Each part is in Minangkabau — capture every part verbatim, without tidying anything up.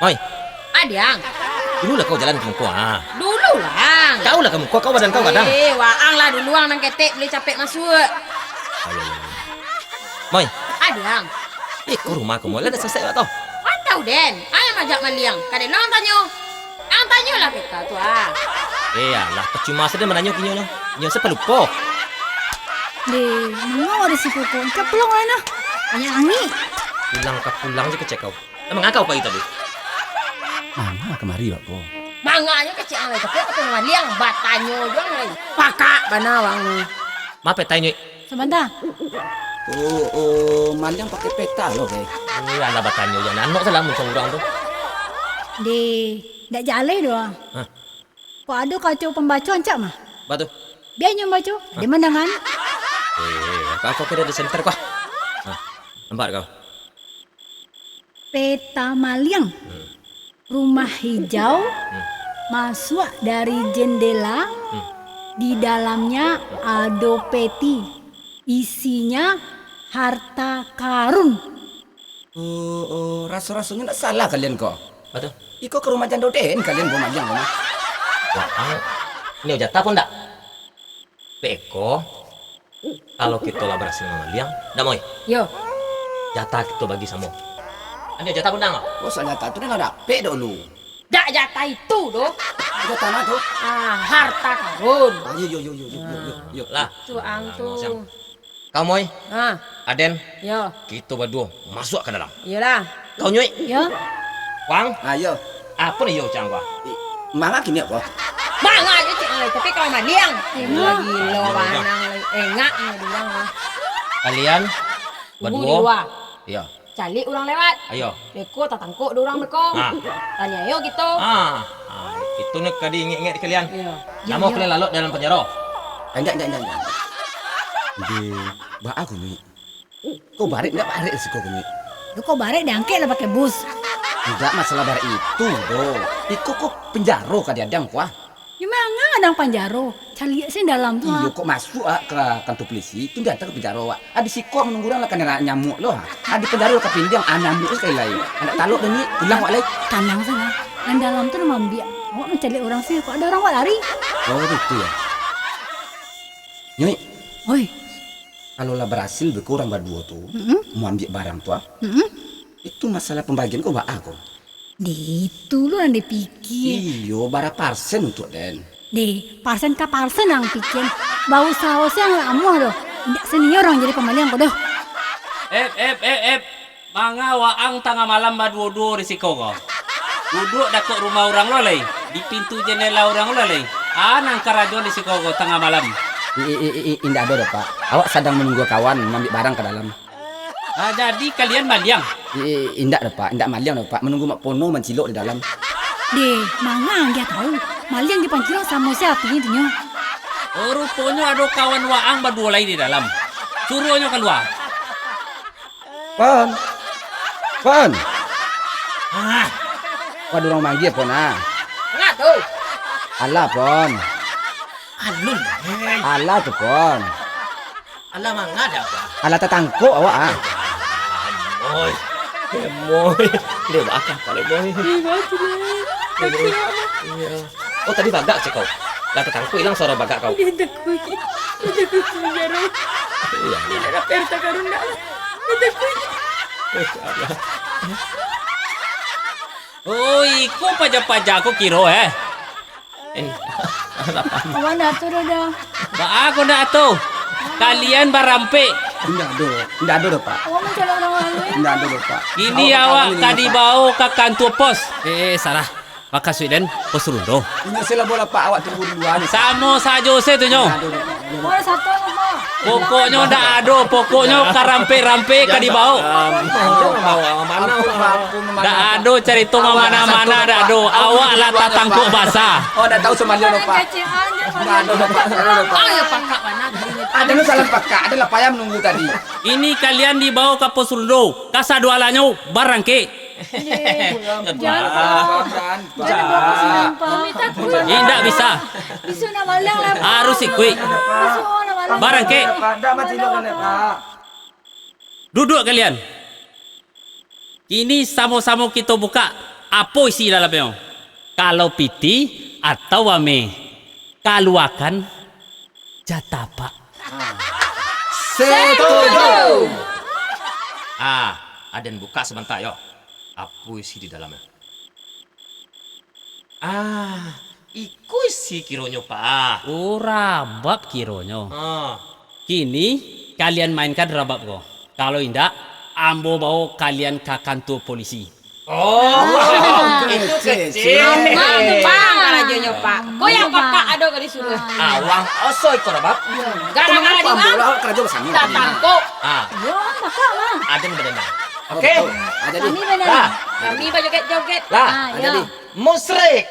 Oi. Adiang. Dululah kau jalan ka muko, ah. Dululah. Kau lah ka muko, kau badan kau gadang. Eh, waang lah dulu, ang nan ketek buliah capek masuak. Ayo, ayo, ayo. Moi. Adiang. Eh, kau rumah kau, Moi. Lah dah selesai lah tu. Ang tahu den, ang nan majak maliang. Kadek lo ang tanyo. Ang tanyolah peta tu, ah. Eh, alah, percuma sajo mananyo kinyo nyo. Inyo se palupo. Deh, manga awak di siko ko? Angkek pulang lah nah. Banyak angik. Pulang ka pulang se kecek kau. Emang angkau pai tadi? Manga kamari, Bak, ko? Manganyo kecek ang lai, tapi aku tengah maliang, batanyo jo ang lai. Pakak bana wang ni. Mape tanyo? Sabanta. Oh, oh, maliang pakai peta lo, Bek. Ini alah batanyo jo anak salah mun urang tu. Deh, dak jaleh doh. Hah? Kok ado kaco pambaco ancak mah? Batu. Biar nyo baco, Hah? Dia mandangan. Eh, kau, kau kira di senter kau. Hah, nampak kau? Peta maliang. Hmm. Rumah hijau, Hmm. masuak dari jendela, Hmm. di dalamnya ado peti, isinya harta karun. Oh, oh, raso-rasonyo ndak salah kalian ko. Apo tu? Iko ka rumah jando den kalian bawa maliang ko mah. Wah, ang-, ini jatah pun ndak? Beko, kalau kito lah barasil mamaliang, ndak, Moi? Yo. Jatah kito bagi samo. Ado jatah pun ndak? Oh, sajatah tu den lah dapek dulu. Dak jatah itu doh. Jatah ma tu? Ah, harta karun. Ah, yo, yo, yo. Lah. Tu ang tu. Siang. Kau, Moi. Ha. Aden. Yo. Kito baduo masuak ka dalam. Iyolah. Kau, Nyuik. Yo. Wang. Ah, yo. Apo ni yo, Cang, Wang? I, manga kini apo? Manga aja, Cik, ai, tapi kalau mandiang. Gilo, Wang. Engak ni urang, ah. Kalian baduo. Tunggu di lua. Yo. Caliak urang lewat. Ayo. Beko tatangkok dek urang beko. Ah. Taniayo kito. Ah. Ah, itu ni ka diingek-ingek di kalian. Iyo. Namo kalian lalok dalam panjaro? Indak, indak, indak, indak. Deh, baa ko, Nyuik? Ko barek indak barek siko ko, Nyuik? Yo, ko barek diangkek lah pakai bus. Indak masalah barek itu doh. Iko ko panjaro ka diadang ko, ah. Yo, manga adang panjaro. Caliak se dalam tu, ah. Iyo, kok masuak, ah, ka kantua pulisi, tu diantaan ka panjaro, awak. Ah, di siko manunggu urang lah kanai nyamuak lo, ah. Ah, di panjaro lah kapindiang, ah, nyamuak sakali lai. Indak talok doh, Nyuik. Pulang awak lai. Tanang sajo. Nan dalam tu lah maambiak. Awak mancaliak urang se, kok ado urang awak lari. Oh, itu yo. Nyuik. Oi. Kalau lah barasil beko urang baduo tu, Mm-mm. maambiak barang tu, ah. Mm-mm. Itu masalah pambagian ko baa ko? Deh, itu lo nan dipikia. Iyo, bara parsen untuak den? Deh, parsen ka parsen ang pikia. Bausaho se ang lah amuah doh. Indak senior ang jadi pamaliang ko doh. Ep, ep, ep, ep. Manga waang tangah malam baduo-duo di siko ko? Duduak dakek rumah urang lo lai, di pintu jendela urang lo lai. A nan karajo di siko ko tangah malam? I, i, i, i, indak ado doh, Pak. Awak sadang manunggu kawan maambiak barang ka dalam. Ah, jadi kalian maliang? I, i, indak doh, Pak. Indak maliang doh, Pak. Manunggu Mak Pono mancilok di dalam. Deh, manga ang agiah tahu. Maliang di pancilok samo se artinyo tu nyo. Oh, ruponyo ado kawan waang baduo lai di dalam. Suruahnyo kalua. Pon. Pon. Ah. Waduh, urang manggia, Pon, ah. Manga tu? Alah, Pon. Alun, hei. Alah tu, Pon. Alah manga dah, Pon? Alah tatangkok awak, ah. Moi. Eh, Moi. Dia bakah kali, Moi. Iyo. Oh, tadi bagak cek kau. Lah tatangkok ilang suaro bagak kau. Dia takuik. Dia takuik penjara. Iyo. Dia nak dapat harta karun dah. Dia takuik. Eh, Allah. Oh, iko paja-paja ko kiro, eh. Eh, alah, Pak. Awak ndak atuh doh, dah. Baa ko ndak atuh? Kalian barampek. Indak ado, indak ado doh, Pak. Awak mancalok urang lalu, eh. Indak ado doh, Pak. Kini awak ka dibao ka kantua pos. Eh, eh, salah. Bakasuik den, pos Rundo. Inyo se lah bola, Pak, awak tunggu di lua ni. Samo sajo se tu nyo. Indak ado doh, Pak. Pokoknyo ndak ado, pokoknyo ka rampek-rampek ka dibao. Ndak ado carito mamana-mana, ndak ado. Awak lah tatangkok basah. Oh, ndak tahu sumbangan lo, Pak. Ndak ado, Pak. Ado lo salah pakak, ado lah payah manunggu tadi. Ini kalian dibao ka pos Rundo, kasadoalahnyo barangkek. Jangan, Pak. Jangan, Pak. Indak bisa. Isu nak malang lah, Pak. Harus ikuik. Isu nak malang. Barangkek. Pak, ndak macam itu, Pak. Duduak kalian. Kini samo-samo kito bukak, apo isi dalamnyo. Kalau pitih atau ame, kaluakan jatah, Pak. Setuju. Ah, aden bukak sabanta yo. Apo isi di dalamnyo? Ah, iko isi kironyo, Pak. Oh, rabab kironyo. Ah. Kini, kalian mainkan rabab ko. Kalau indak, ambo bawo kalian ka kantua polisi. Oh, itu kecil. Aman tu, Pak, karajonyo, Pak. Ko yang pakak ado ka disuruah. Awang osoi ko rabab. Gara-gara di mana? Karajo basamo. Datang ko. Ah. Yo, pakak, Bang. Aden badendang. Oke. Kami badendang. Lah. Kami bajoget-joget. Lah. Ah, yo. Jadi, musrik.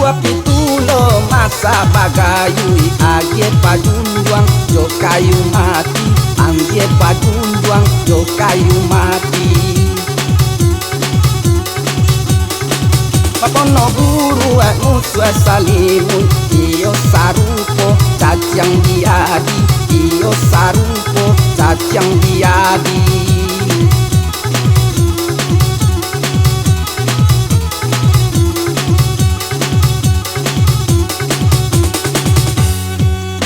Buah pitulo masak bagayuik, agie pajunjuang jo kayu mati, agie pajunjuang jo kayu mati. Bapono buruak musuak salimuik, iyo sarupo caciang di adi, iyo sarupo caciang di adi.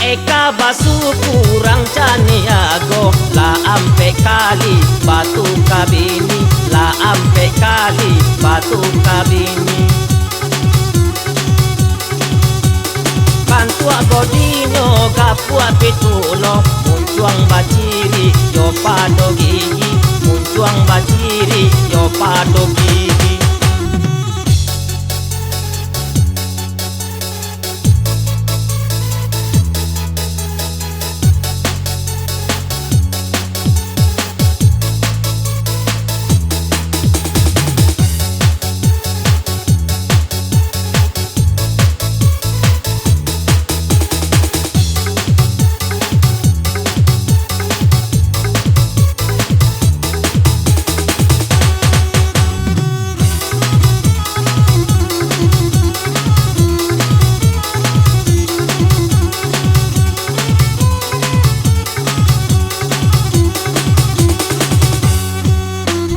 Eka basu kurang caniago, lah ampek kali batuka bini, lah ampek kali batuka bini. Kantuak godinyo gapuak pitulo, muncuang baciri jo pado gigi, muncuang baciri jo pado gigi.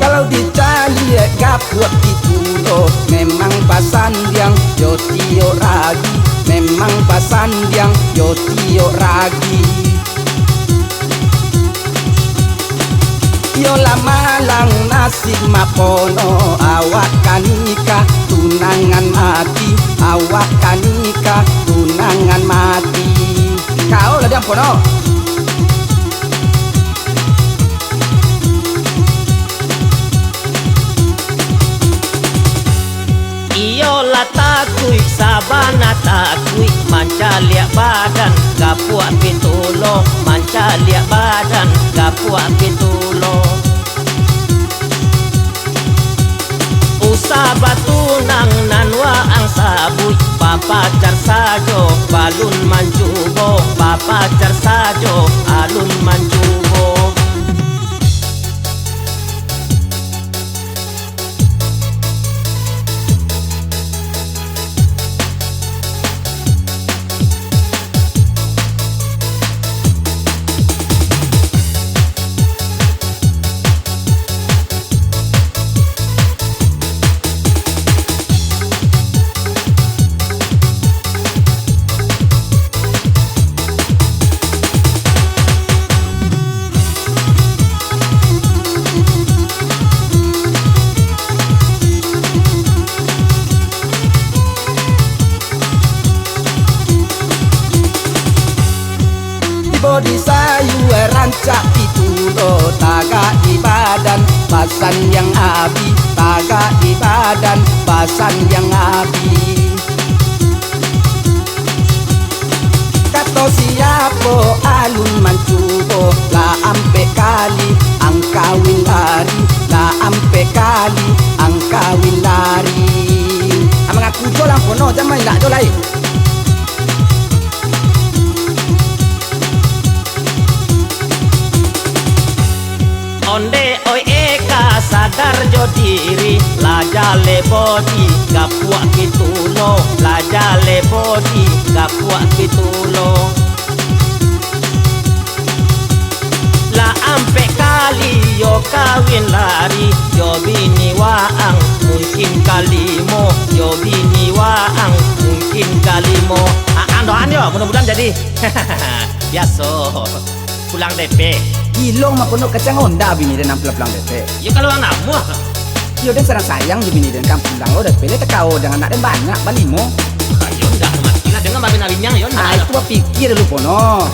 Kalau dicaliak gapuak pitulo, memang basandiang jo tiok ragi, memang basandiang jo tiok ragi. Iyolah malang nasib mapono, awak ka nikah tunangan mati, awak ka nikah tunangan mati. Kau lah diampono. Iyo lah takuik, sabana takuik, mancaliak badan gapuak pitulo, mancaliak badan gapuak pitulo. Usah batunang nan waang sabuik, bapacar sajo balun mancubo, bapacar sajo alun mancubo. Tibo di sayua rancak pitulo, tagak di badan basandiang abih, Tagak di badan basan yang abih. Kato siapo alun mancubo, lah ampek kali ang kawin lari, lah ampek kali ang kawin lari. Ah, mangaku jo lah, pono, jan main nak jo lai. Onde oi eka sadar jo diri, lah jale bodi gapuak kitulo, lah jale bodi gapuak kitulo. Lah ampek kali yo kawin lari, jo bini waang mungkin kalimo, jo bini waang mungkin kalimo. Aan doaan yo, mudah-mudahan jadi. Biaso. Pulang depek. Gilo mah, pono, kacang onda bini den nan pulang-pulang depek. Yo, kalau ang namuah. Yo, den sadang sayang jo bini den, kan pulang lo depek, lai takao, jangan nak den banyak, balimo. Yo, ndak mati lah, dengan babin awinyang, yo, Ah, ndak. Itu bapikia dulu, pono.